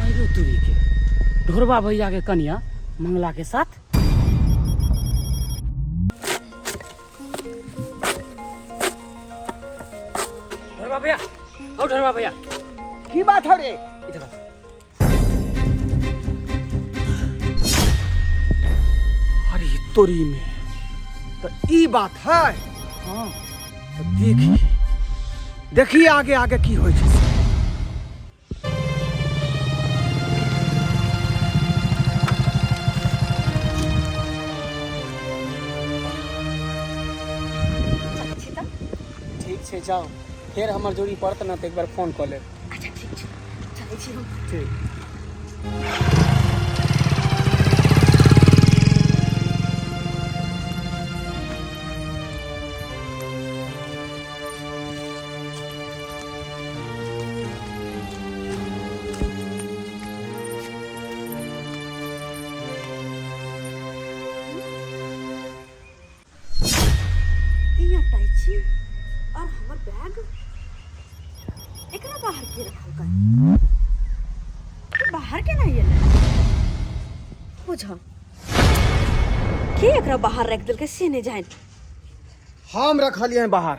अरे तुरी के ढोरबा भैया के कनिया मंगला के साथ। ढोरबा भैया, आओ ढोरबा भैया। की बात है रे? इधर आओ। अरे तोरी में तो ई बात है। हाँ। तो देखी देखी आगे आगे की होइ छै। ठीक छै, जाउ। फेर हमर जोड़ी पड़त ने तऽ एक बार फोन कऽ लेब। अच्छा ठीक छै, चलै छी हम। ठीक। ई अटैची और हमर बैग एकरा बाहर के रखलकै? ई बाहर केना एलै? बुझ के एकरा बाहर रख देलकै से नहि जानि। हम रखलियै बाहर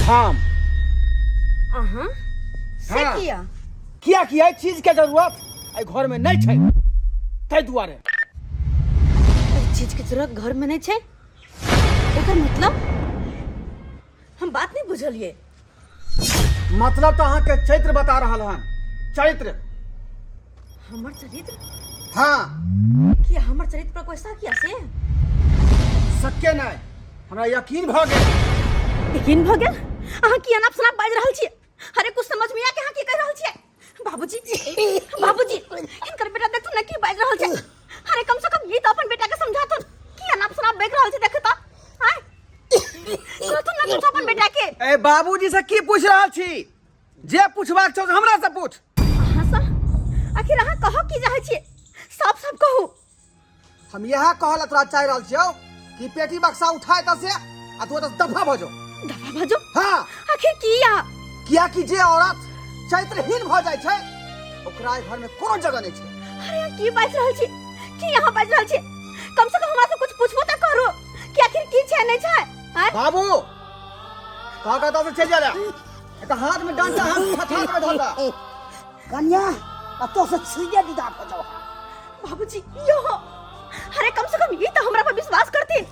हम। अहाँ से? हाँ। किया? किया कि एहि चीज के जरूरत एहि घर में नहीं छै, ताहि दुआरे। एहि चीज के जरूरत घर में नहीं छै, एकर मतलब हम बात नहीं बुझलिए। मतलब तऽ अहाँके चरित्र बता रहल हन, चरित्र। हमर चरित्र? हाँ। कि हमर चरित्र पर कोई शक या से? सक्के नहीं, हमरा यकीन भऽ गेल। यकीन भऽ गेल? अहाँ की अनाप शनाप बाजि रहल छियै? अरे कुछ समझ में आ के अहाँ की कहि रहल छियै? बाबूजी, बाबूजी, हिनकर बेटा देखू ने की बाजि रहल छै। अरे कम से कम ई तऽ अपन बेटा के समझाथुन, की अनाप शनाप बाजि रहल छै। देखू तऽ आँय, कहथुन ने कुछ अपन बेटा के। ए बाबूजी से की पूछ रहल छी? जे पूछबाक छौ से हमरा से पूछ। अहाँ से? आखिर अहाँ कहऽ की चाहै छियै? साफ साफ कहू। हम इएह कहल तोरा चाहि रहल छियौ कि पेटी बक्सा उठाए तऽ से आ तू ओतऽ दफा भऽ जो। दफा भऽ जो? हाँ। आखिर किया? किया कि जे औरत चरित्रहीन भऽ जाइ छै ओकरा एहि घर में कोनो जगह नहि छै। अरे अहाँ की बाजि रहल छी? की अहाँ बाजि रहल छी? कम से कम हमरा से कुछ पूछबो तऽ करू कि आखिर की छै नहि छै, आँय? बाबू कह कऽ से चलि जा रहा तऽ हाथ में डंडा हम हाथ में धऽ। कन्या, अब तो से छुइए विदा भऽ जाओ। बाबूजी यो, अरे कम से कम ये तो हमरा पर विश्वास करथिन।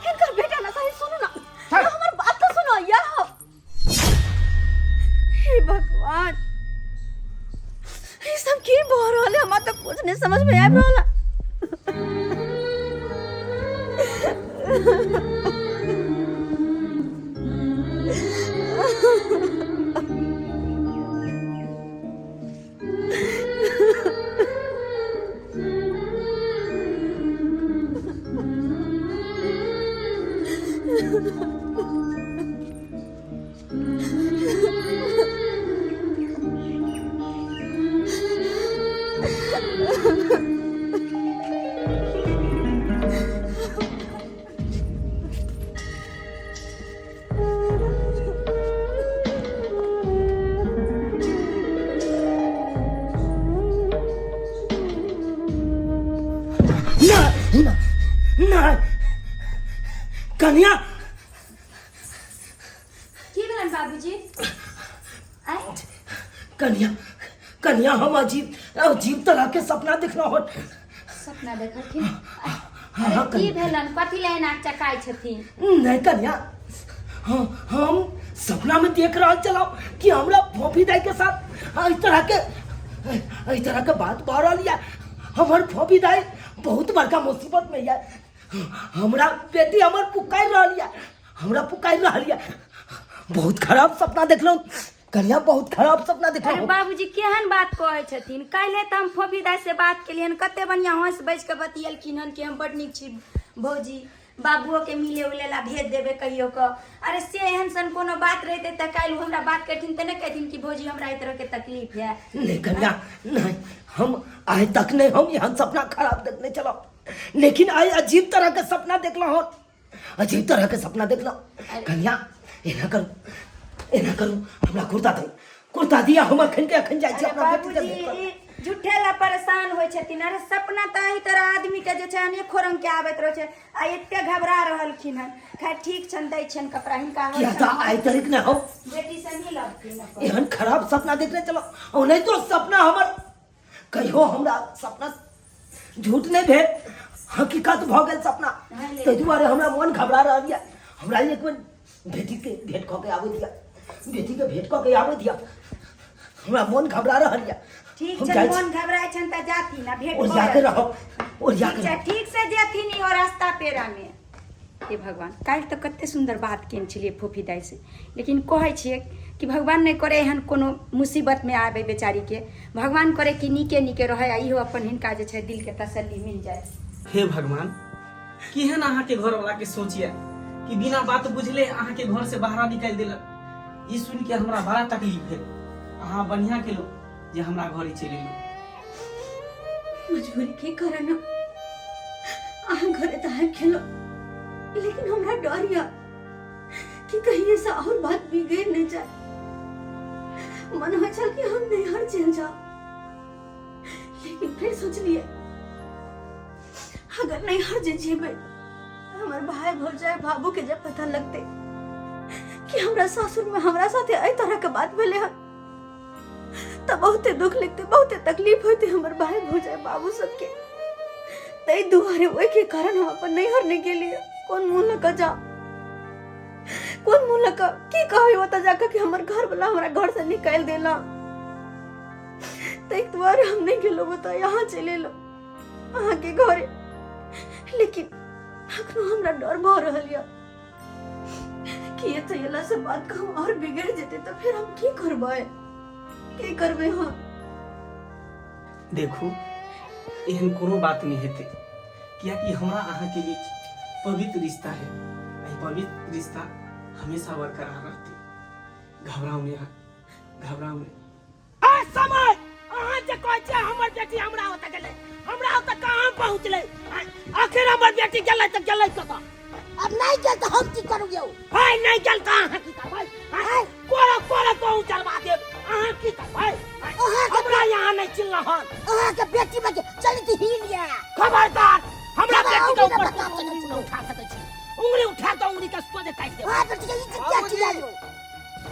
इनकर बेटा ना सही, सुनो ना। यो, हमर बात तो सुनो यो। हे भगवान, ये सब की भऽ रहल है? हमरा तो कुछ नहीं समझ में आबि रहल है। नहीं कन्या की भेलन बाबूजी आय कन्या कन्या हम अजीब अजीब तरह के सपना देखना हो सपना देखलखिन हाँ, अरे की कन्या। भेलन कथी लए एना चकाइ छथिन नहीं कन्या हम हम सपना में देख रहा चलाओ कि हमरा फोफी दाई के साथ इस तरह के इस तरह के बात भऽ रहल या हमर फोफी दाई बहुत बड़का मुसीबत में या हमरा बेटी हमर पुकार रहल या हमरा पुकार रहल या बहुत खराब सपना देखलहुँ कन्या बहुत खराब सपना अरे देखलहुँ बाबूजी केहन बात कहै छथिन काल्हि तऽ हम फोफी दाई से बात केलियन कते बढ़िआँ हँस बैस कऽ बतियलखिन हन कि हम बड नीक छी भौजी बाबुओ के मिले उले ला भेज देबै कहियो कऽ अरे से एहन सन कोनो बात रहितै तऽ काल्हि ओ हमरा बात करथिन तऽ नहि कहथिन कि भौजी हमरा एहि तरहके तकलीफ है नहीं कन्या नहीं हम आइ तक नहीं हम एहन सपना खराब देखने चलो लेकिन आइ अजीब तरह के सपना देखल हूँ अजीब तरह के सपना देखल कन्या एना करू एना करू हमरा कुर्ता दे कुर्ता दिया हम अखन के अखन जाइ छी अरे अपना बेटी के बाबूजी भेंट करब। ई झूठे ला परेशान होइ छथिन अरे सपना तऽ एहि तरह आदमी के जे छै अनेको रंग के आबैत रहै छै आ एते घबरा रहलखिन हन खैर ठीक छनि दै छियनि कपड़ा हिनका होइ किया तऽ छनि आइ तक नहि हम बेटी से मिलबथिन अपन। एहन खराब सपना देखने चलो ओनाहितो सपना हमर कहियो हमरा सपना झूठ नहि भेल हकीकत भऽ गेल सपना ताहि दुआरे हमरा मन घबरा रहल यऽ हमरा एक बेर बेटीके भेंट कऽ के आबै दिअ बेटीके भेंट कऽ के आबै दिअ हमरा मन घबरा रहल यऽ ठीक हम छै जाइ छी। मन घबराइ छनि तऽ जाथिन आ भेंट ओरिया के कऽ रहब ओरिया ठीक के छै रहब ठीक से जेथिन इहो रास्ता पेरा मे हे भगवान काल्हि तऽ कते सुन्दर बात केने छलियै फूफी दाइ से लेकिन कहै छियै कि भगवान नहि करे एहन कोनो मुसीबतमे आबै बेचारीके भगवान करे कि नीके नीके रहै आ इहो अपन हिनका जे छै दिलके तसल्ली मिल जाय हे भगवान केहन अहाँके घरवाला के सोच यऽ कि बिना बात बुझले अहाँके घर से बाहर निकालि देलक ई सुनि के हमरा बड़ा तकलीफ भेल अहाँ बढ़िया केलहुँ जे हमरा घरे चलि एलहुँ मजबूरी के कारण अहाँ घरे तऽ आबि गेलहुँ लेकिन हमरा डर यऽ कि कहीं ऐसा और बात बिगड़ नहीं जाए मन हो छल कि हम नैहर चल जाओ लेकिन फिर सोचलिए अगर नैहर जे जेबै हमर भाई भौजाई बाबू के जब पता लगते कि हमरा सासुर में हमरा साथे एहि तरह के बात भेले हन तऽ बहुते दुख लगते बहुते तकलीफ होते हमर भाई भौजाई बाबू सबके ताहि दुआरे ओहिके कारण हम अपन नैहर नहि गेलियै कोन मुँह लऽ कऽ जाउ कोन मुँह लऽ कऽ की कहबै ओतऽ जाकऽ कि हमर घर वाला हमरा घर से निकालि देला ताहि दुआरे हम नहि गेलहुँ ओतऽ यहाँ चलि एलहुँ अहाँके घरे लेकिन अखनो हमरा डर भऽ रहल यऽ कि एतऽ एला से बात कहूँ और बिगड़ जेतै तऽ फेर हम की करबै की करबै हम देखू एहन कोनो बात नहि हेतै कियाकि हमरा अहाँके बीच पवित्र रिश्ता है एहि पवित्र रिश्ता हमेशा बरकरार रहतै घबराउ नहि अहाँ घबराउ नहि ए समय अहाँ जे कहै छियै हमर बेटी हमरा ओतऽ गेलै हमरा ओतऽ कहाँ पहुँचलै आखिर हमर बेटी गेलै तऽ गेलै कतऽ अब नहीं गेल तऽ हम की करू यौ है नहीं गेल तऽ अहाँ की करबै हैं? कोरा कोरा कहूँ चलवा देब अहाँ की करबै अहाँके हमरा यहाँ नहीं चिल्ला हन अहाँके बेटी में चलित हीन या खबरदार हमरा हमरा बेटी के उंगली ऊपर बता कोनो सकै उंगली छी। नहि उठा सकै छी उंगली उठा तऽ उंगली के सोझे काटि देब अहाँ बेटी के ई क्या किया यौ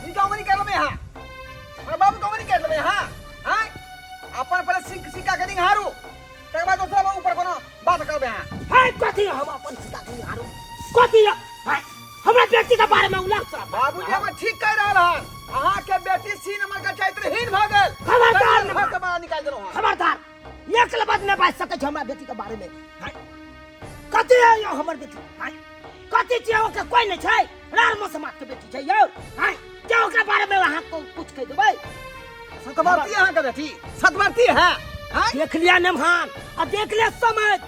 हिनका उंगली काटि लेबै अहाँ हमर बाबू के उंगली काटि लेबै अहाँ आँय अपन पहिले सिक्का के निहारू तकर बाद दोसरा बाबू ऊपर कोनो बात करबै अहाँ है कथी हम अपन सिक्का के निहारू कथी है हमरा बेटी के बारे में उल्लेख करब बाबूजी हमर ठीक कहि रहल हन अहाँ के बेटी सी नंबर के चरित्रहीन भऽ गेल खबरदार घर के बाहर निकालि देलहुँ हन खबरदार एक लबद नहि बाजि सकै छै हमरा बेटी के बारे में है कथी है यौ हमर बेटी है कथी छियै ओकर कोई नहि छै रार मसमात के बेटी छै यौ है जे ओकरा बारे में अहाँ कुछ कहि देबै सतवर्ती अहाँके बेटी सतवर्ती है आँय? देख लिया नमहान आ देख लिया समझ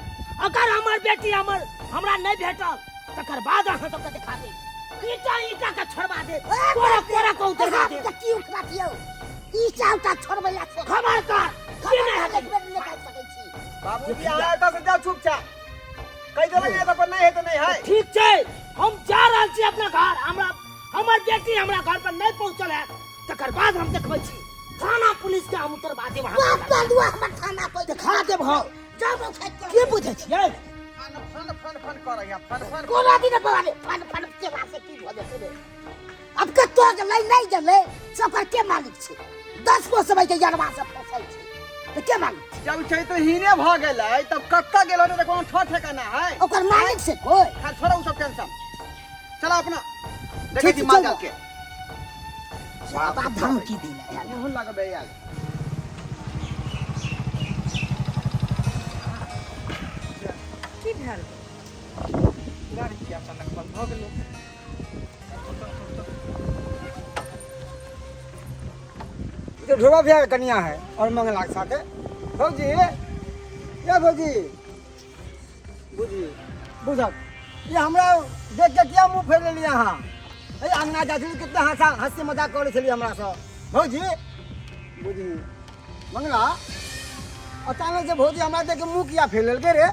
अगर हमर बेटी हमर हमरा नहीं भेटल तकर बाद अहाँ सबके दिखा देब ईटा ईटा के छोड़वा देब कोरा कोरा को उतरवा देब की उठवा दियौ ई चाउटा छोड़बै ला छोड़ खबरदार के नहीं एक हेतै बेर निकालि सकै छी बाबूजी अहाँ एतऽ से जाउ चुपचाप कहि देलक एतऽ पर नहि है तऽ नहि है ठीक छै हम जा रहल छी अपना घर हमरा हमर बेटी हमरा घर पर नहीं पहुंचल है तकर बाद हम देखबै छी थाना पुलिस के हम उतरवा देब अहाँ बाप बालुआ हमर थाना पर देखा देब हम जाउ खेत की बुझै छियै फन फन फन फन करैया फन फन। कोना दिन बौआ रे फन फन केला से की भऽ जेतै रे? अब कतौ गेलै नहि गेलै से ओकर के मालिक छै? 10 गो समय के यरवा से फसल छै तऽ के मालिक छै? जब छै तऽ हीने भऽ गेलै तब कतऽ गेल होतै तऽ कोनो ठो ठेकाना है? ओकर मालिक छै कोइ? खैर छोड़ो उ सब टेंशन, चलो अपना देखै ठीक छी छै, माल चल। जाल के ज्यादा धमकी दिला यार। मुँह लगबै यार। की भेल? गाड़ी किया अचानक बंद भऽ गेलै? ई तो ढोबा भैया के कनिया है और मंगला के साथे। भौजी या भौजी, बुझी बुझल ये हमरा देख के किया मुंह फेर लेलियै अहाँ? ए अंगना जाइ छलियै कितना हंसा हंसी मजाक करै छलियै हमरा से। भौजी बुझी मंगला, अचानक से भौजी हमरा देख के मुंह किया फेर लेलकै रे?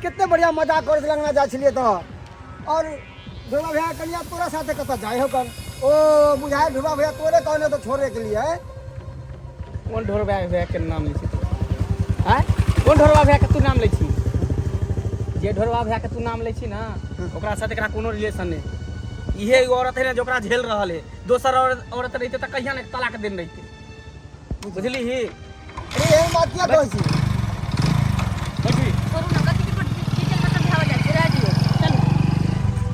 कितने बढ़िया मजाक करै छलियै अंगना जाइ छलियै तऽ। और ढोबा भैया के कनिया तोरा साथे कतऽ जाइ हो कन? ओ बुझाय ढोबा भैया तोरे कहने तो छोड़े के लिए। कोन ढोरबा भैया के नाम लै छी तू? आँय, कोन ढोरबा भैया के तू नाम लै छी? जे ढोरबा भैया के तू नाम लै छी ना, ओकरा साथ एकरा कोनो रिलेशन नहि। इहे एगो औरत है ना जो ओकरा झेल रहल है। दोसर औरत औरत रहिते तऽ कहिया ने तलाक देने रहिते, बुझली ही? अरे एहन बात किया कहै छी? बैठी। छोड़ू ना, कथी के डिटेल में समझावल जाइ छै, रह दियौ, चलू।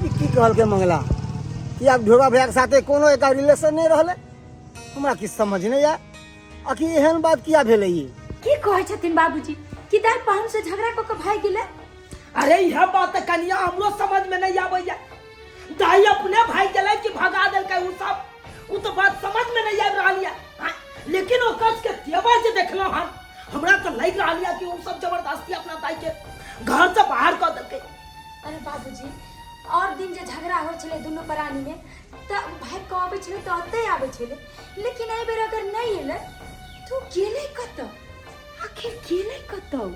ई की कहलकै मंगला कि आब ढोबा भैया के साथे कोनो एकर रिलेशन नहि रहलै? हमरा किछु समझ नहि आयल, आखिर एहन बात किया भेलै ई? की कहै छथिन बाबूजी कि दाइ पाहुन से झगड़ा कऽ के भागि गेलै? अरे यह बात तऽ कनिया हमरो समझ में नहीं आबैया, दाई अपने भागि गेलै कि भगा देलकै उ सब, उ तऽ बात समझ में नहीं आबि रहल यऽ। हाँ, लेकिन ओकर के तेवर जे देखलहुँ हन, हमरा तऽ लागि रहल यऽ कि उ सब जबरदस्ती अपना दाई के घर से बाहर कऽ देलकै। अरे बाबूजी, और दिन जे झगड़ा होइ छलै दुनू प्राणी में तऽ भागि कऽ अबै छलै तऽ ओतहि आबै छलै, लेकिन एहि बेर अगर नहि एलै तऽ ओ गेलै कतऽ? आखिर गेलै कतऽ?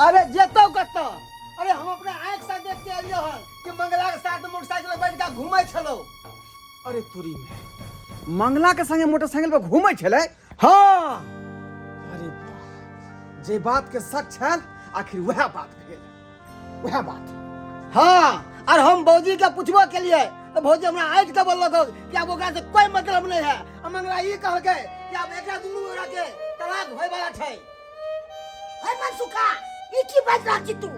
अरे जेतौ कतऽ? अरे हम अपना आँखि से देख के एलियो हन कि मंगला के साथ मोटरसाइकिल पर बैठ के घूमै छलौ। अरे तुरी में मंगला के संगे मोटरसाइकिल पर घूमै छलै? हाँ। अरे वाह, जे बात के शक छल आखिर वएह बात भेल, वएह बात। हाँ, और हम भौजी के पूछबो के लिए तो भौजी हमरा आँखि के बोललक कि आब ओकरा से कोई मतलब नहीं है। आ मंगला ई कहलकै कि आब एकरा दुनू गोरा के तलाक होय वाला छै। हे मनसुखा, ई की बाजि रहल छी तू?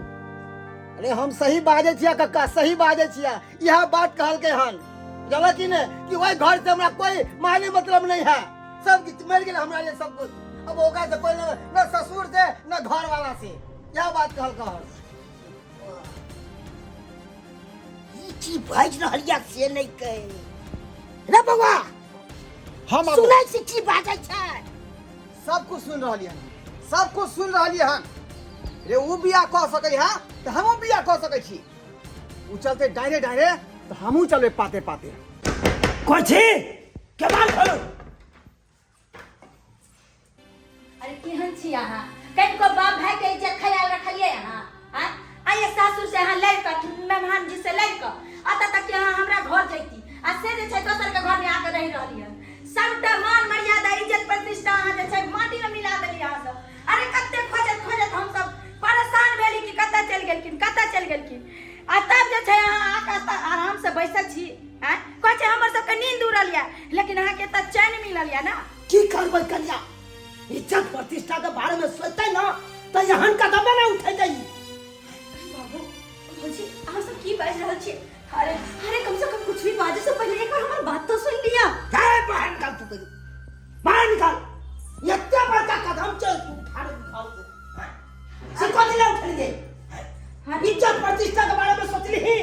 अरे हम सही बाजै छियै कक्का, सही बाजै छियै। इएह बात कहलकै हन, जानल कि नहि कि ओहि घर से हमरा कोई मायने मतलब नहीं है, सब किछु मरि गेल हमरा लिए सब कुछ। अब ओकरा से कोई न ससुर से न घर वाला से, इएह बात कहलकै हन। ई की बाजि रहल यऽ से नहि कहि रे बौआ। हम सुनै छी की बाजै छै? सब कुछ सुन रहलियै हन, सब कुछ सुन रहलियै हन रे। उ बियाह कऽ सकै है तऽ हमहूँ बियाह कऽ सकै छी। उ चलते डायरे डायरे तऽ हमहूँ चलबै पाते पाते। कोई छी केबाड़ खोलू। अरे केहन छी अहाँ? कनिको बाप भाई के इज्जत ख्याल रखलियै अहाँ? आँय, आइए सासुर से अहाँ लड़ि कऽ, मेहमान जी से लड़ि कऽ अतऽ तक कि अहाँ हमरा घर जैती आ से जे छै दोसर के घर में आके रहि रहली हन। सबटा मान मर्यादा इज्जत प्रतिष्ठा अहाँ जे छै माटी में मिला देलियै अहाँ सब। अरे कते खोजत खोजत हम सब परेशान भेली कि कतऽ चलि गेलखिन, कतऽ चलि गेलखिन, आ तब जे छै अहाँ आके आराम से बैसल छी। आँय, कहै छै हमर सबके नींद उड़ल यऽ, लेकिन अहाँके तऽ चैन मिलल यऽ ना? की करबै कनिया, इज्जत प्रतिष्ठा के बारे में सोचते ना तो एहन कदमे ना उठेतै। बाबू भौजी, अहाँ सब की बाजि रहल छी? अरे अरे कम से कम कुछ भी बाजे से पहले एक बार हमर बात तो सुन लिया। जाए बाहर निकाल तू, कहियो बाहर निकाल। एते बड़का कदम चल तू उठा रे घर से, हाँ? से कथी ला उठेलियै? इज्जत प्रतिष्ठा के बारे में सोचली ही?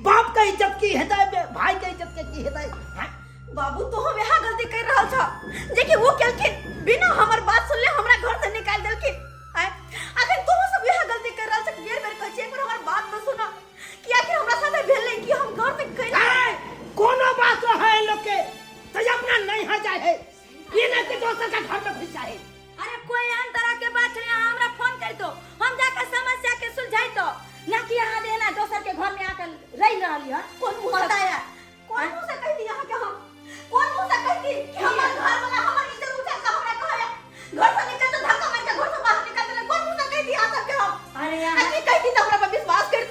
बाप के इज्जत की हेतै, भाई के इज्जत के की हेतै? हाँ? बाबू, तो हम यहाँ गलती कर रहल छ जे कि वो केलखिन बिना हमर बात सुनले हमरा घर से निकाल देलखिन। आय अखन तोहू सब यहाँ गलती कर रहल छ। बेर बेर कहै छी एक बार हमर बात तो सुन कि आखिर हमरा साथे भेलै कि हम घर से कैला। ए, कोनो बात रहे लोग के तो अपना नहीं हर जाए है, ये ना कि दोसर का घर में घुस जाए। अरे कोई एहन तरह के बात है अहाँ हमरा फोन कर दो, हम जाकर समस्या के सुलझाई तो ना कि अहाँ जे ना दोसर के घर में आकर रह रहली हन। कोन मुँह से पता है? कोन मुँह से कहती अहाँ के हम? कोन मुँह से कहती कि हमर घर वाला हमर इज्जत उठा के हमरा कहया घर से निकल तो धक्का मार के घर से बाहर निकाल देले? कोन मुँह से कहती अहाँ सबके हम? अरे आ की कहती तऽ हमरा पर विश्वास करती?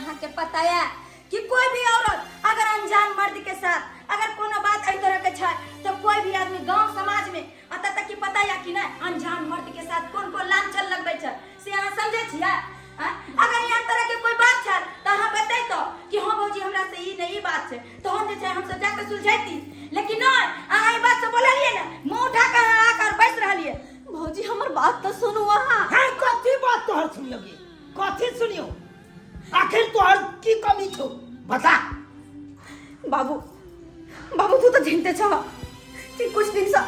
अहाँके पता है कि कोई भी औरत अगर अनजान मर्द के साथ अगर कोनो बात एहि तरह के छै तो कोई भी आदमी गांव समाज में अतः तक कि पता या कि नहीं अनजान मर्द के साथ कोन कोन लांछन लगबै छै से अहाँ समझै छियै आँय? अगर एहन तरह के कोई बात छै तऽ अहाँ बतैतो कि हाँ भौजी हमरा से ई नहीं ई बात छै तहन जे छै हमसब जाके सुलझैती लेकिन नहीं अहाँ ई बात से बोललियै ने मुँह उठा के अहाँ आकर बैस रहलियै भौजी हमर बात तऽ सुनू अहाँ हाँ कथी बात तोहर सुनियोगे कथी सुनियो आखिर तोहर की कमी छौ बता बाबू बाबू तू तो जानते छह कि कुछ दिन से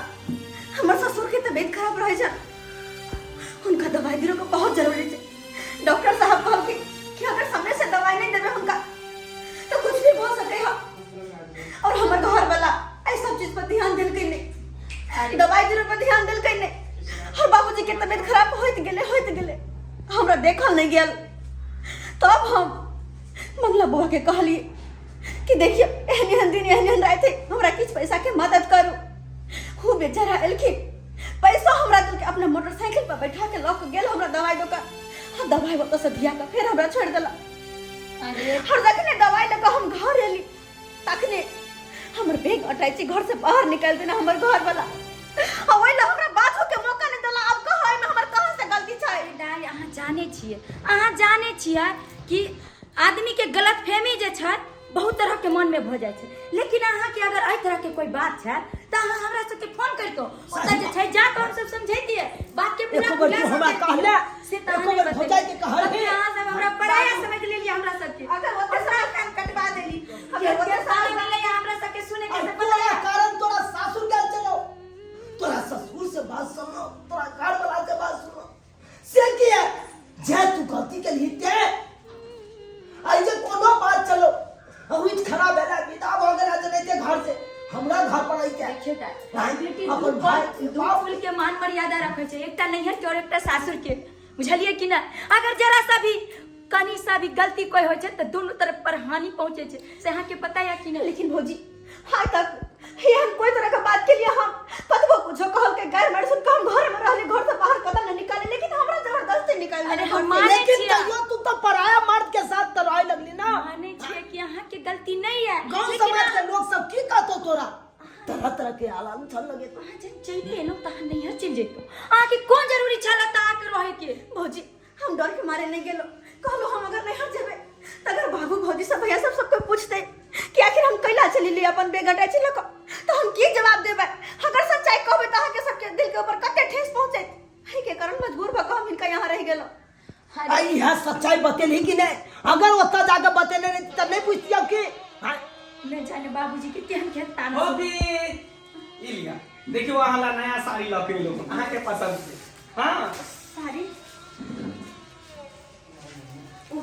हमर ससुर के तबीयत खराब रहे छन उनका दवाई दिलो के बहुत जरूरी छै डॉक्टर साहब कहल कि अगर समय से दवाई नहीं देबे उनका तो कुछ भी हो सके है और हमर घर वाला एहि सब चीज पर ध्यान देलकै नहीं दवाई दिलो पर ध्यान देलकै नहीं और बाबूजी के तबीयत खराब होइत गेले होइत गेले हमरा देखल नहीं गेल तब हम मंगला बुआ के कहलिए कि देखिए एहन एहन दिन एहन एहन राति है हमरा किछु पैसा के मदद करू हूँ बेचारा एलखिन पैसा हमरा देलकै अपना मोटरसाइकिल पर बैठा के लऽ के गेल हमरा दवाई दोकान आ दवाई ओतऽ से दिया के फेर हमरा छोड़ि देलक अरे और जखने दवाई लऽ कऽ हम घर एली तखने हमर बैग अटैची घर से बाहर निकालि देने हमर घर वाला आ ओहि लए हमरा बाजो के मौका नहि देला आब कहऽ एहिमे हमर कहाँ से गलती छै दाइ अहाँ जानै छियै अहाँ जानै छियै कि आदमीके गलतफहमी जे छै बहुत तरहके मनमे भऽ जाइ छै लेकिन अहाँके अगर एहि तरहके कोई बात छै तऽ अहाँ हमरा सबके फोन करितो ओतऽ जे छै जा कऽ हमसब समझैतियै बातके पूरा एको बेर तू खुलासा हमरा करितियै। कहले, से तऽ एको अहाँ बेर नहि भौजाई के बतेलियै। कहलही। अहाँ सब हमरा पराया समझ लेलियै हमरा सबके अगर ओते साल कान कटवा देली अगर के ओते साल साल मिलैया हमरा सबके सुने के और से पता तोरा है कारण तोरा सासुर गेल चलो तोरा ससुर से बात सुनो तोरा घर वाला से बात सुनो से की है जे तू गलती के लिए ते आई जे कोनो बात चलो उठ खड़ा भेला विदा भ गेला जने घर से हमरा घर पर आई के देखियौ तऽ, भाई, बेटी अपन दू भाई, दू बाप। कुल के मान मर्यादा रखै छै एकटा नैहर के और एकटा सासुर के बुझलियै कि नहि अगर जरा सा भी कनी सा भी गलती कोई होइ छै तऽ दुनू तरफ पर हानि पहुँचै छै से अहाँके पता या कि नहि लेकिन भौजी हाय तक ये हम कोई तरह का बात के लिए हम कतबो कुछो कहल के गैर मर सुन के हम घर में रहले घर से बाहर कदम नहीं निकाले लेकिन हमरा जबरदस्ती निकाल अरे देले हम घर से। माने लेकिन छियै। तैयो तू तो पराया मर्द के साथ तो रहे लगली ना मानै छियै कि अहाँके गलती नहि है गांव लेकिन समाज के लोग सब की कहतो तोरा तरह तरह के आलाम छल लगे अहाँ जब चलि एलहुँ तऽ अहाँ नैहर चलि जैतहुँ अहाँके कोन जरूरी छल एतऽ आके रहैके भौजी हम डर के मारे नहीं गेलो कहलो हम अगर नैहर जेबे त अगर बाबू भौजी सब भैया सब सबको पूछते कि आखिर हम कैला चली ली अपन बेगटा छी लक तो हम की जवाब देबै अगर सच्चाई कहबै त अहाँके सबके दिल के ऊपर कते ठेस पहुंचैत एहि के कारण मजबूर भ क हम हिनका यहाँ रह गेलो आई यह सच्चाई बतेली कि नहीं अगर ओतऽ जाके बतेने नहीं तब नहीं पूछती कि हाँ, नहि जाने बाबूजी के केहन केहन ताना हो भी ई लिया देखियो अहाँ ला नया साड़ी लऽ के एलहुँ अहाँके पसंद से हाँ साड़ी ओ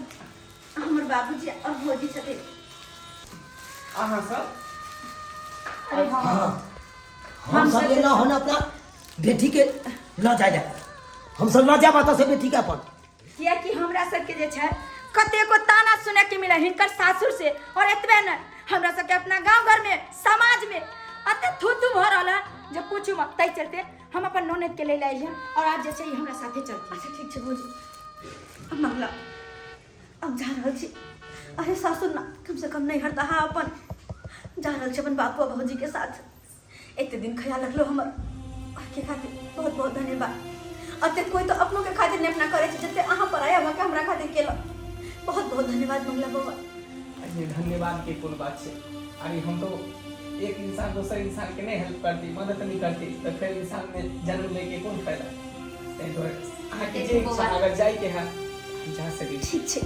हमर बाबूजी और भौजी छथिन अहाँ सब अरे हाँ हम सब एना होना अपना बेटी के ल जाय जाय हम सब ल जाब से बेटी के अपन कियाकि हमरा सबके जे छै कतेको ताना सुनय के मिले हिनकर सासुर से और एतबे नहि हमरा सबके अपना गांव घर में समाज में अते थू थू भऽ रहल है जे पूछू मत ताहि चलते हम अपन ननद के ले अइलियन और आब जे छै ई हमरा साथे चलती अच्छा ठीक छै भौजी अब मंगला अब जा रहल छी अरे सासुर ना कम से कम नैहर तऽ अहाँ अपन जा रहल छी अपन बापू आ भौजी के साथ एते दिन ख्याल रखलो हमर के खातिर बहुत बहुत धन्यवाद अते कोई तो अपनों के खातिर नहीं अपना करे छै जते अहाँ पराया भऽ के हमरा खातिर केलो बहुत बहुत धन्यवाद मंगला बौआ अरे धन्यवाद के कोन बात छै अरे हम तो एक इंसान दोसर इंसान के नहीं हेल्प करती मदद नहीं करती तो फिर इंसान में जन्म लेके कोन फायदा ताहि दुआरे अहाँके जे इच्छा अगर जाइके है जा सकै छी ठीक छै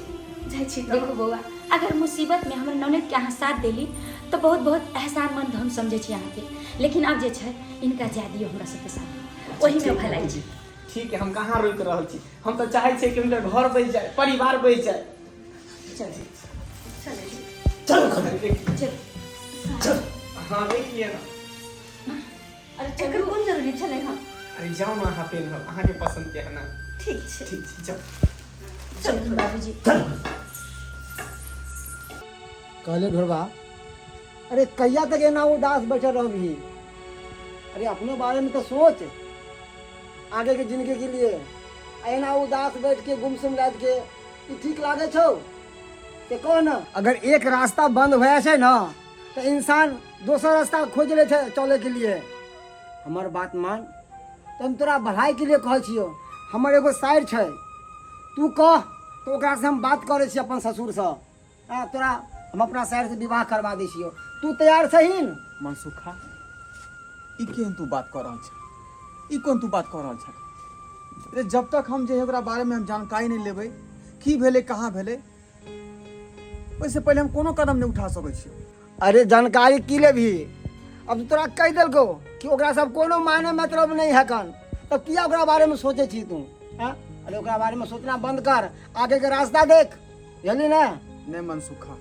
जाइ छी तऽ देखू बौआ अगर मुसीबत में हमर ननद के अहाँ साथ देली तो बहुत बहुत एहसानमंद हम समझै छी अहाँके लेकिन आब जे छै इनका जाय दियौ हमरा सबके साथ ओहिमे ठीक है भलाई छै जी। ठीक है हम कहाँ रोकि रहल छी हम तऽ चाहै छियै कि हुनकर घर बसि जाय परिवार बसि जाय चल चलै छी चलो घर देख चल हाँ देख लिअ ना अरे एकर चलू कोन जरूरी छलै हँ अरे जाउ ने अहाँ पेन्हब अहाँके पसन्द के है ना ठीक छै ठीक छै जाउ चलू बाबूजी चल कहले ढोरबा अरे कहिया तक एना उदास बैठल रहबही अरे अपनो बारे में तो सोच आगे के जिंदगी के लिए आ एना उदास बैठ के गुमसुम रात के ई ठीक लागे छौ से कह ने। अगर एक रास्ता बंद भए जाइ छै ने तऽ इंसान दोसर रास्ता खोजि लै छै चलैके लिए। हमर बात मान, तऽ हम तोरा भलाइके लिए कहै छियौ। हमर एगो साइर छै, तू कह तऽ ओकरासँ हम बात करै छी अपन ससुरसँ। हँ, तोरा हम अपना साइरसँ विवाह करबा दै छियौ, तू तैयार छही ने? मनसुखा, ई केहन तू बात कऽ रहल छ? ई कोन तू बात कऽ रहल छ रे? जब तक हम जे है ओकरा बारेमे हम जानकारी नहि लेबै, की भेलै कहाँ भेलै, ओहिसँ पहिले हम कोनो कदम नहि उठा सकै छी। अरे जानकारी की लेबही? अब तो तोरा कहि देलकौ कि ओकरा सब कोनो मायने मतलब नहीं है कन, तो किया ओकरा बारे में सोचे छी तू? हाँ, अरे ओकरा बारे में सोचना बंद कर, आगे के रास्ता देख, बुझली ना? नहि मनसुखा,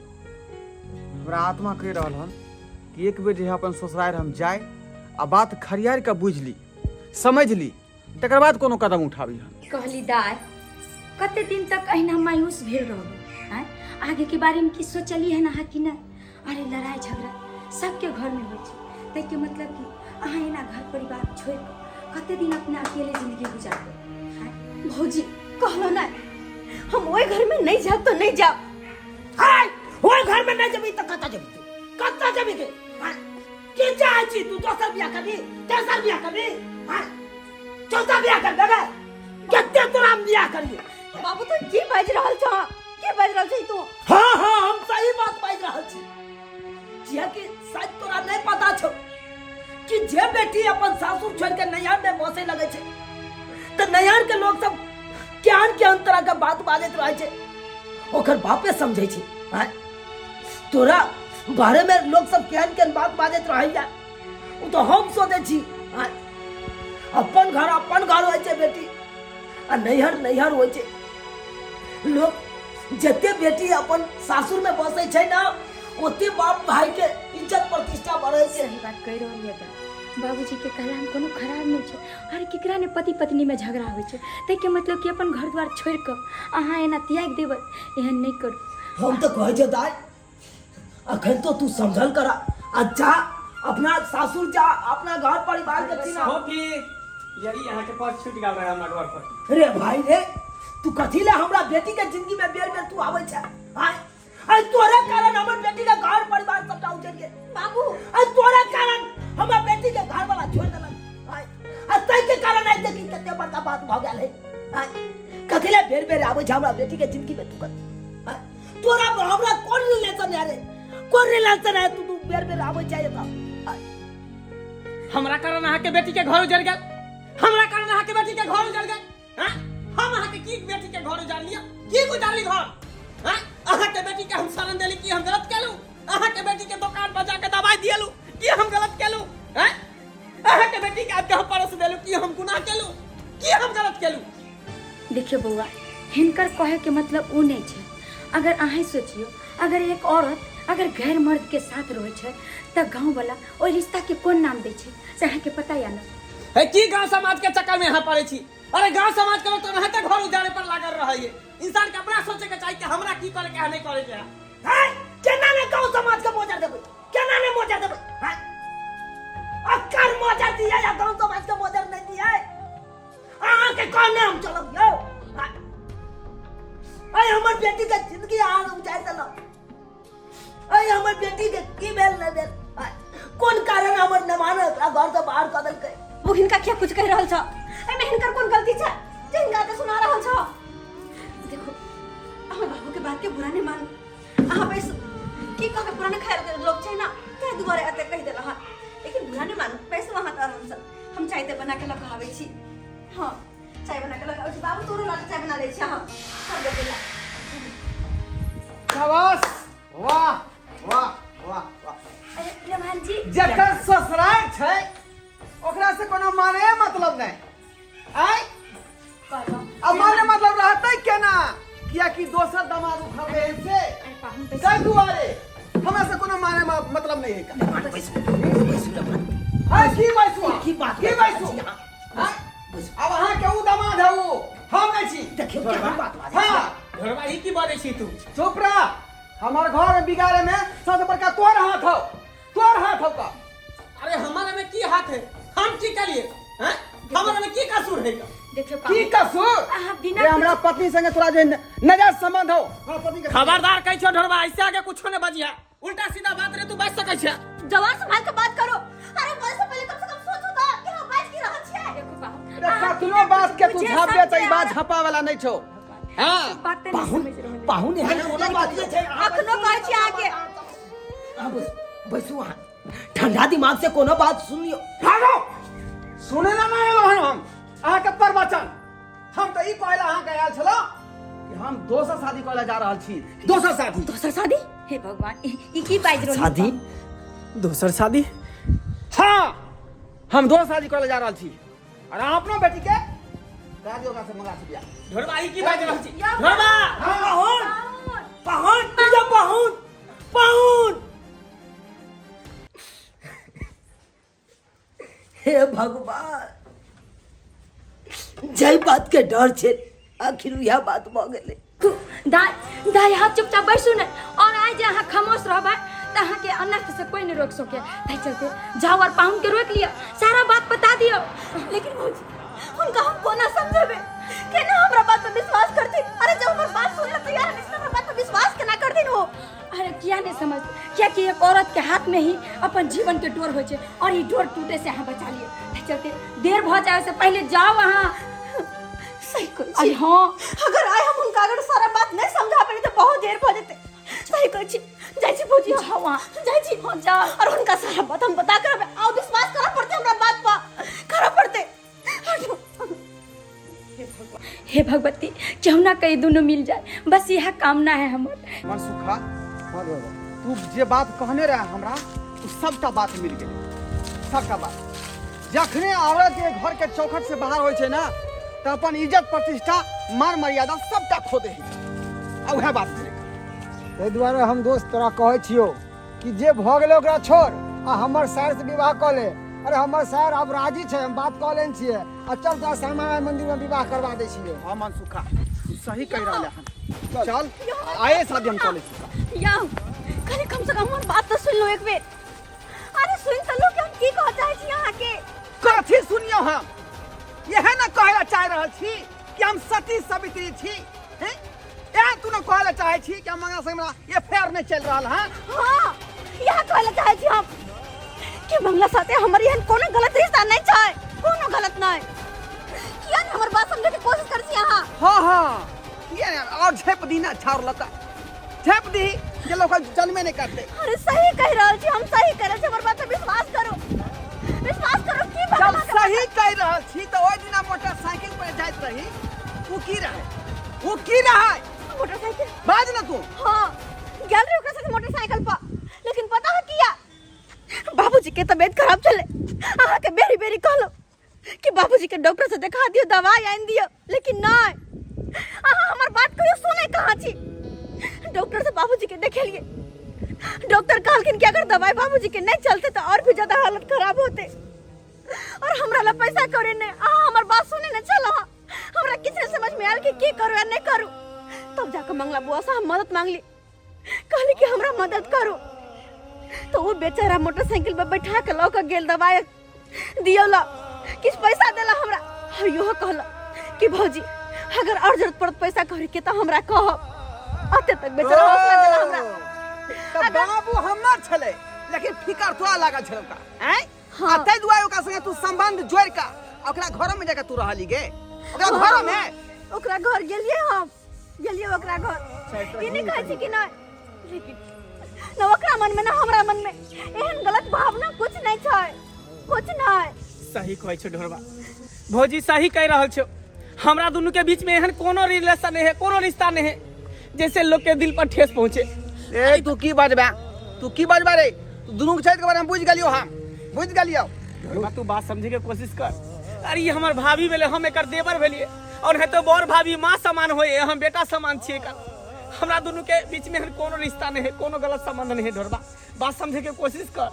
हमरा आत्मा कहि रहल हन कि एक बेर जे है अपन ससुरारि हम जाय आ बात खरियारि कऽ बुझि ली, समझि ली, तकर बाद कोनो कदम उठाबी हम। कहली दाय, कते दिन तक अहिना मायूस भेल रहबै? आँय, आगेके बारेमे की सोचलियै हन अहाँ कि नहि? अरे लड़ाइ झगड़ा सबके घरमे होइ छै, ताहिके मतलब कि अहाँ एना घर परिवार छोड़ि कऽ कते दिन अपना अकेले जिंदगी गुजारबै? आँय भौजी, कहलो नहि, हम ओहि घरमे नहि जायब तऽ नहि जायब। हाय, ओहि घरमे नहि जेबही तऽ कतऽ जेबही तू? कतऽ जेबही गे? आँय, की चाहै छी तू? दोसर बियाह करबी, तेसर बियाह करबी, आँय, चौथा बियाह कर देबै? कते तोरा हम बियाह करिए? बाबू, तू की बाजि रहल छह? की बाजि रहल छी तू? हाँ हाँ, हम सही बात बाजि रहल छी, कियाकि शायद तोरा नहीं पता छौ कि जे बेटी अपन सासुर छोड़ के नैहर में बसे लगे छै तऽ नैहर के लोग सब केहन केहन तरह के बात बाजैत रहै छै, ओकर बापे समझै छै। आँय, तोरा बारे में लोग सब केहन केहन बात बाजैत रहैया ओ तऽ हम सोचै छी। आँय, अपन घर अपन घर होइ छै बेटी, आ नैहर नैहर होइ छै। लोग जते बेटी अपन सासुर में बसै छै ना, ओते बाप भाई के इज्जत प्रतिष्ठा बढ़ै छै। सही बात कहि रहल यऽ दाइ। बाबूजीके कहला हम कोनो खराब नहि छै। अरे केकरा ने पति पत्नीमे झगड़ा होइ छै, ताहिके मतलब कि अपन घर द्वार छोड़ि कऽ अहाँ एना त्यागि देबै? एहन नहि करू। हम तऽ कहै छै दाइ, अखन तो तू समझल करा आ जा, अपना सासुर जा, अपना घर परिवार के चिन्ह। फोफी, यदि अहाँ के पास छूट गेल रहे हमरा घर पर। रे भाई रे, तू कथी ले हमरा बेटी के जिंदगी में बेर बेर तू आबै छै? आय आय, तोरे कारण हमर बेटी के घर परिवार सबटा उजड़ गेल। बाबू, आय तोरे कारण हमर बेटी के घर वाला छोड़ देलक। आय, आ तै के कारण आइ देखी कते बड़का बात भऽ गेल है। आय, कथी ले बेर बेर आबै छै हमरा बेटी के जिंदगी में तू? कथी आय, तोरा पर हमरा कोन रिलेशन है रे? कोन रिलेशन है? तू तू बेर बेर आबै छै एतऽ। आय, हमरा कारण अहाँ के बेटी के घर उजड़ गेल, हमरा कारण अहाँ के बेटी के घर उजड़ गेल। हाँ? हम अहाँ के की बेटी के घर उजाड़ लिया? की उजाड़ली घर? हाँ? अहाँ के बेटी के हम शरण देली, की हम गलत केलू? अहाँ के बेटी के दुकान पर जाके दवाई दियलू, की हम गलत केलू? हाँ? अहाँ के बेटी के आबि के हम परोस देलू, की हम गुनाह केलू? की हम गलत केलू? देखियौ बौआ, हिनकर कहैके मतलब ओ नहि छै। अगर अहाँ सोचियौ, अगर एक औरत अगर गैर मर्द के साथ रहै छै तऽ गाँववला ओहि रिश्ताके कोन नाम दै छै, से अहाँके पता या ने? हे, की गांव समाज के चक्कर में यहाँ पड़े छी? अरे गांव समाज के लोग तो नहीं घर उजाड़े पर लागल रहे। इंसान के अपना सोचे के चाहिए कि हमरा की करे के है, नहीं करे के है। है केना ने गांव समाज के मोजर देबै, केना ने मोजर देबै? हैं, अक्कर मोजर दिया या गांव समाज के मोजर नहीं दिया? अहाँ के कहने हम चलब यौ? हैं? अय हमर बेटी के जिंदगी अहाँ उजाड़ि देलक। अय हमर बेटी के की भेल नहि भेल? आय, कोन कारण हमर नमान ओकरा घर से बाहर कऽ देलकै? वो हिनका किया कुछ कहि रहल छ? एहिमे हिनकर कोन गलती छै जे हिनका के सुना रहल छ? देखो, हमर बाबू के बात के बुरा नहीं मानू। अहाँ बैसू। की कहबै, पुराना खायल के लोग छै ना, ताहि दुआरे एते कहि देला हन, लेकिन बुरा नहीं मानू। बैसू अहाँ तऽ आरामसँ, हम चाय ते बना के लऽ कऽ आबै छी। हाँ, चाय बना के लऽ कऽ आबै छी। बाबू, तोरो लऽ चाय बना लै छी। अहाँ सब गोटे ला। शाबाश, वाह वाह वाह वाह। अरे प्रधान जी, जकर ससुराल छै ओकरा से कोनो माने मतलब नहीं। आय, कहलहुँ अब माने मतलब रहतै केना? कियाकि दोसर दमाद उखड़ले हन से अरे पाहुन, बैसू। ताहि दुआरे हमरा से कोनो माने मतलब नहीं है का। बैसू बैसू लमन। आय, की बैसू? की बात की बैसू? हाँ? आय, अब अहाँ के ऊ दामाद है, ऊ हम नहीं छी। देखियौ केहन बात बाजै छै। हाँ घरवा ई की बजै छी तू? चुप रह। हमार घर बिगाड़े में सबसे बड़का तोर हाथ हो, तोर हाथ हो का। अरे हमारे में की हाथ है? हम की करिए? हैं? हमरा में की कसूर है देखियो की कसूर अहाँ बिना रे हमरा पत्नी संगे तोरा जे नजर संबंध हो हमरा पत्नी के खबरदार कहै छो ढोरबा ऐसे आगे कुछो ने बजिया उल्टा सीधा बात रे तू बाज सकै छै जवान संभाल के बात करो। अरे बोले से पहले कम से कम सोचो तो कि हम बाज की रहल छियै। देखो पाहुन रे कखनो बात के तू बुझे झाप दे त ई समझे बात झपा वाला नहीं छो हां बात नहीं पाहुन समझ रहल पाहुन एहन कोनो बात नहि छै। अखनो कहै छी अहाँके। अहाँ बैसू बैसू, अहाँ ठंडा दिमाग से कोनो बात सुन लियौ। भागो, सुने ला नहीं एलो हन हम अहाँके प्रवचन। हम तऽ ई कहै ला अहाँके आयल छलहुँ कि हम दोसर शादी करै ला जा रहल छी। दोसर शादी? दोसर शादी? हे भगवान, ई की बाजि रहल शादी? दोसर शादी? हाँ, हम दोसर शादी करै ला जा रहल छी और अहाँ अपनो बेटी के करा दियौ ओकरा से मंगला से बियाह। ढोरबा, ई की बाजि रहल छी ढोरबा? पाहुन पाहुन पूजा पाहुन पाहुन, हे भगवान, जय बात के डर छे आखिर उएह बात भऽ गेलै। दाय दाय, अहाँ चुपचाप बैसू ने और आइ जे अहाँ खामोश रहबै तऽ अहाँके अनर्थ से कोई नहीं रोक सके। ताहि चलते जाओ और पाहुन के रोक लिअ, सारा बात बता दियौ। लेकिन भौजी, हुनका हम कोना समझेबै? केना हमरा बात पर विश्वास करथिन? अरे जब हमर बात सुन ले तैयार नहीं, हमरा बात पर विश्वास केना करथिन वो? अरे किया नहीं समझ, किया कि एक औरत के हाथ में ही अपन जीवन के डोर होइ छै और ई डोर टूटे से अहाँ बचा लिअ। ताहि चलते देर भऽ जाय से पहिले जाओ अहाँ। सही कहै अरे छी। हाँ, अगर आइ हम हुनका अगर सारा बात नहीं समझा पेली तो बहुत देर भऽ जेतै। सही कहै छी, जाइ छी भौजी। जाओ अहाँ। जाइ छी। हाँ, जाओ। और हुनका सारा बात हम बता कर आओ, विश्वास करऽ पड़तै हमरा बात पर, करऽ पड़तै। हे भगवती, क्यों ना कहीं दोनों मिल जाए, बस यह कामना है हमर। मनसुखा, हाँ बाबा। तू जे बात कहने रहे हमरा, उ सबटा बात मिल गेल। सबटा बात जखने औरत के घर के चौखट से बाहर होइ छै ना तऽ अपन इज्जत प्रतिष्ठा मान मर्यादा सबटा खो दे है, आ उएह बात भेलै। ताहि दुआरे हम दोस्त तोरा कहै छियौ कि जे भऽ गेलै ओकरा छोड़ आ हमर सार से विवाह कऽ ले। अरे हमर सार आब राजी छै, हम बात कऽ लेने छियै आ चल तोरा श्यामा माइ मंदिर में विवाह करवा दै छियै। हाँ मनसुखा, तू सही कहि रहल हन। चल आए शादी हम चलै छी। यौ, कनि कम से कम हमर बात तऽ सुनि लो एक बेर। अरे सुनि तऽ लो कि हम की कहऽ चाहै छी अहाँके। कथी सुनियौ? हम इएह ने कहै ला चाहि रहल छी कि हम सती सवित्री छी। हैं, एहन तू ने कहै ला चाहै छी कि हम मंगला संग हमरा एफआईआर नहीं चलि रहल हन? हाँ, इएह कहै ला चाहै छी हम कि मंगला साथे हमर एहन कोनो गलत रिश्ता नहीं छै, कोनो गलत नहीं। किया नहीं हमर बात समझे के कोशिश कर छी अहाँ? हाँ हाँ, किया नहीं, और झेप दी ना छाड़ लता, झेप दी जे लोग जन्मे नहीं करते। अरे सही कह रहल छी हम, सही कह रहल छी, हमर बात पर विश्वास करो, विश्वास करो की जब भगवान के सही कह रहल छी तो ओहि दिना मोटरसाइकिल पर जाइत रही, उ की रहे, उ की रहे? मोटरसाइकिल? बाज ना तू। हाँ, गेल रही ओकरा साथे मोटरसाइकिल पर, लेकिन पता है किया? बाबूजी के तबीयत खराब छले, अहाँ के बेरी बेरी कहलो कि बाबूजी के डॉक्टर से देखा दियो, दवाई आनि दियो, लेकिन नहीं, अहाँ हमर बात कहियो सुने कहाँ छी। डॉक्टर से बाबूजी के देखेलिए, डॉक्टर कहलखिन कि अगर दवाई बाबूजी के नहीं चलते तो और भी ज्यादा हालत खराब होते और हमरा ला पैसा करे नहीं। अहाँ हमर बात सुने नहीं छलो, हमरा किछु नहीं समझ में आयल कि की करू या नहीं करू। तब जाकर मंगला बुआ से हम मदद मांगली, कहली कि हमरा मदद करू, तो वो बेचारा मोटरसाइकिल पर बैठा के लऽ के गेल, दवाई दियौला, किछु पैसा देला हमरा और इहो कहला कि भौजी अगर और जरूरत पड़त पैसा कौड़ी के तो हमरा कहब। अते तक बेचारा हौसला देला हमरा। तऽ बाबू हमर छलै लेकिन फिकर तोरा लागल छलै ओकरा, आँय? हाँ। आ ताहि दुआरे ओकरा संगे तू संबंध जोड़ि कऽ ओकरा घरो में जाके तू रहली गे? ओकरा हाँ। घरो में? ओकरा घर गेलिए, हम गेलिए ओकरा घर, ई नहीं कहै छी कि नहीं, लेकिन न ओकरा मन में न हमरा मन में एहन गलत भावना कुछ नहीं छै, कुछ नहीं। सही कहै छौ ढोरबा भौजी, सही कहि रहल छौ। हमरा दुनू के बीच में एहन कोनो रिलेशन नहीं है, कोनो रिश्ता नहीं है जैसे लोग के दिल पर ठेस पहुंचे। ए तू की बजबा, तू की बजबा रे? तू दुनू के छठि के बारे में बुझि गेलियो, हम बुझि गेलियो। ढोरबा, तू बात समझे के कोशिश कर। अरे ई हमर भाभी भेले, हम एकर देवर भेलिए और है तो बड़ भाभी माँ समान होए, हम बेटा समान छिए एकर। हमरा दुनू के बीच में एहन कोनो रिश्ता नहीं है, कोनो गलत संबंध नहीं है। ढोरबा, बात समझे के कोशिश कर,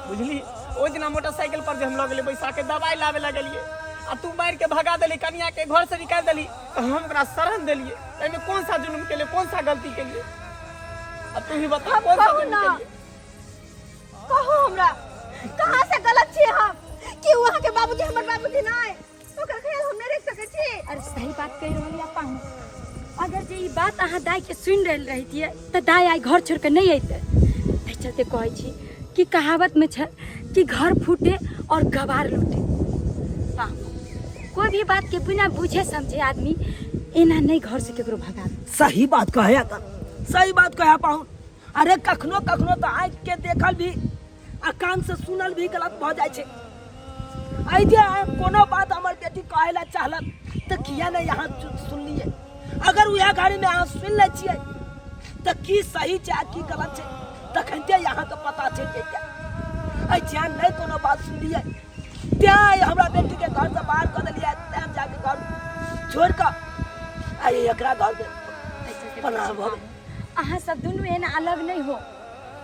बुझली? ओहि दिना मोटरसाइकिल पर जे हम लऽ गेलियै बैसा के दवाई लाबे लगलियै आ तू मारि के भगा देली, कनिया के घर से निकालि देली, तऽ हम ओकरा शरण देलियै। एहिमे कौन सा जुल्म केलियै, कौन सा गलती केलियै? अब तू ही बता कौन सा कहू जुल्म ना। केलियै? कहू हमरा कहाँ से गलत छियै हम कि वहाँ के बाबूजी हमर बाबूजी नहीं? ओकर ख्याल हम नहि रखि सकै छी। अरे सही बात कहि रहल या पाहुन, अगर जे ई बात अहाँ दाई के सुनि रहल रहितियै तऽ दाई आइ घर छोड़ि कऽ नहि अयतै। एहि चलते कहै छी कि कहावत में छै कि घर फूटे और गवार लूटे। पाहुन, कोई भी बात के बिना बुझे समझे आदमी एना नहीं घर से केकरो भगावे। सही बात कहे अकन, सही बात कहे पाहुन। अरे कखनो कखनो तऽ आँखि के देखल भी आ कान से सुनल भी गलत भऽ जाइ छै। एहि जे कोनो बात हमर बेटी कहै लए चाहलक तऽ किया नहि अहाँ सुनलियै? अगर उएह घड़ी में अहाँ सुनि लै छियै तऽ की सही छै आ की गलत छै तखनते अहाँके पता चलि जैते। एहि जे नहि कोनो बात सुनलियै तें हमरा बेटीके घरसँ बाहर कऽ देलियै, तें जाके घर छोड़ि कऽ आइ एकरा घरमे पनाह भऽ गेल। अहाँ सब दुनू एना अलग नहीं हो,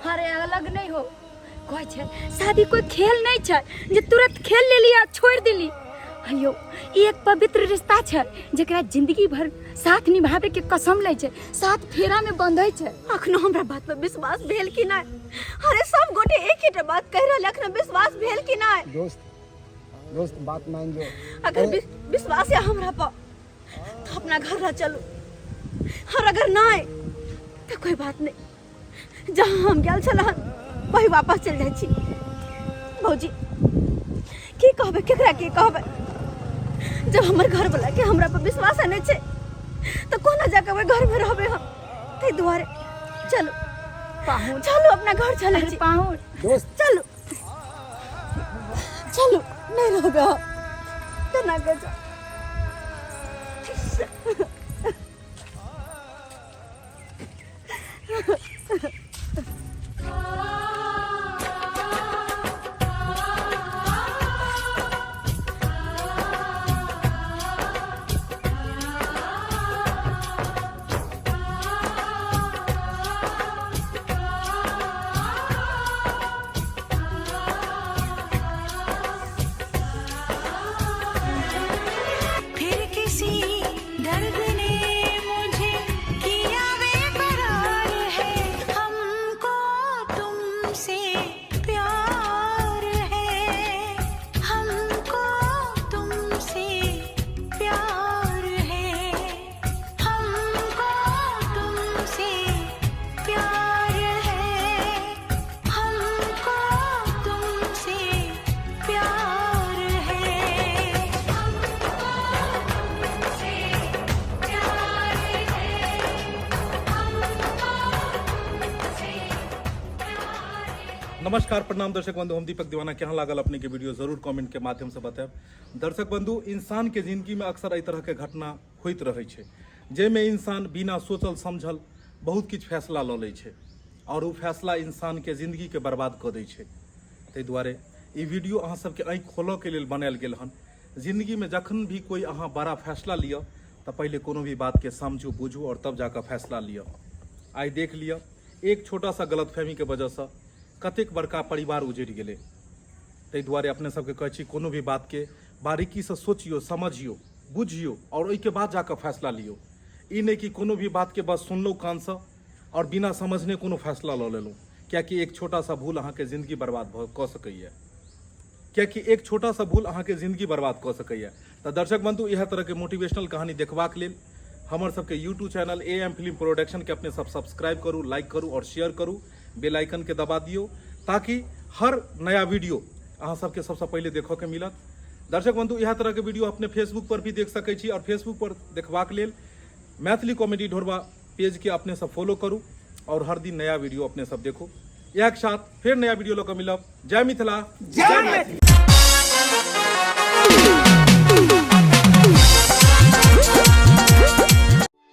अरे अलग नहीं हो। कहै छै शादी कोई खेल नहीं छै जे तुरंत खेल लेली आ छोड़ देली। अयो ई एक पवित्र रिश्ता छै जेकरा जिंदगी भर साथ निभावे के कसम लै छै, साथ फेरा में बंधै छै। अखनो हमरा बात पर विश्वास भेल कि नहीं? अरे सब गोटे एक ही बात कह रहल, अखनो विश्वास भेल कि नहीं? दोस्त, दोस्त बात मान जो। अगर विश्वास है हमरा पर तो अपना घर ला चलू, और अगर नहीं तो कोई बात नहीं, जहाँ हम गेल छल वही वापस चल जाइ छी। भौजी की कहबै, केकरा की कहबै, जब हमर घर वाला के हमरा पर विश्वास नहीं छै तो कोना जाके ओहि घर में रहबै हम? ताहि दुआरे चलू पाहुन, चलू अपना घर चलै अरे छी। पाहुन। दोस्त। चलू चलू, नहीं रहबै हम, केना के जाउ। फिर किसी दर्द ने मुझे किया बेकरार है, हमको तुमसे प्यार है, हमको तुमसे प्यार है, हमको तुमसे प्यार है, हमको तुमसे प्यार है, हमको तुमसे प्यार है, हमको तुमसे प्यार है। नमस्कार, प्रणाम दर्शक बंधु, हम दीपक दीवाना। केहन लागल अपने के वीडियो जरूर कमेंट के माध्यम से बतायब। दर्शक बंधु, इंसान के जिंदगी में अक्सर एहि तरह के घटना होइत रहै छै जाहिमे इंसान बिना सोचल समझल बहुत किछु फैसला लऽ लै छै और ओ फैसला इंसान के जिंदगी के बर्बाद कऽ दै छै। ताहि दुआरे ई वीडियो अहाँ सबके आँखि खोलऽ के लेल बनायल गेल हन। जिंदगी में जखन भी कोई अहाँ बड़ा फैसला लिअ तऽ पहिले कोनो भी बात के समझू बुझू और तब जाकऽ फैसला लिअ। आइ देख लिअ एक छोटा सा गलतफहमी के वजहसँ कतेक बड़का परिवार उजड़ि गेलै। ताहि दुआरे अपने सबके कहै छी कोनो भी बात के बारीकीसँ सोचियौ, समझियौ, बुझियौ और ओहिके बाद जाकऽ फैसला लियौ। ई नहि कि कोनो भी बात के बस सुनलहुँ कानसँ और बिना समझने कोनो फैसला लऽ लेलहुँ, कियाकि एक छोटा सा भूल अहाँके जिंदगी बर्बाद भऽ कऽ सकैए, कियाकि एक छोटा सा भूल अहाँके जिंदगी बर्बाद कऽ सकैए। तऽ दर्शक बंधु, इएह तरहके मोटिवेशनल कहानी देखबाक लेल हमर सबके YouTube channel A M film production के अपने सब सब्सक्राइब करू, लाइक करू और शेयर करू, बेल आइकन के दबा दियौ ताकि हर नया वीडियो अहाँ सबके सबसँ पहिले देखऽ के मिलत। दर्शक बंधु, इएह तरहके वीडियो अपने फेसबुक पर भी देख सकै छी और फेसबुक पर देखबाक लेल मैथिली कॉमेडी ढोरबा पेज के अपने सब फॉलो करू और हर दिन नया वीडियो अपने सब देखू। इएह के साथ फिर नया वीडियो लऽ कऽ मिलब। जय मिथिला, जय मैथिली।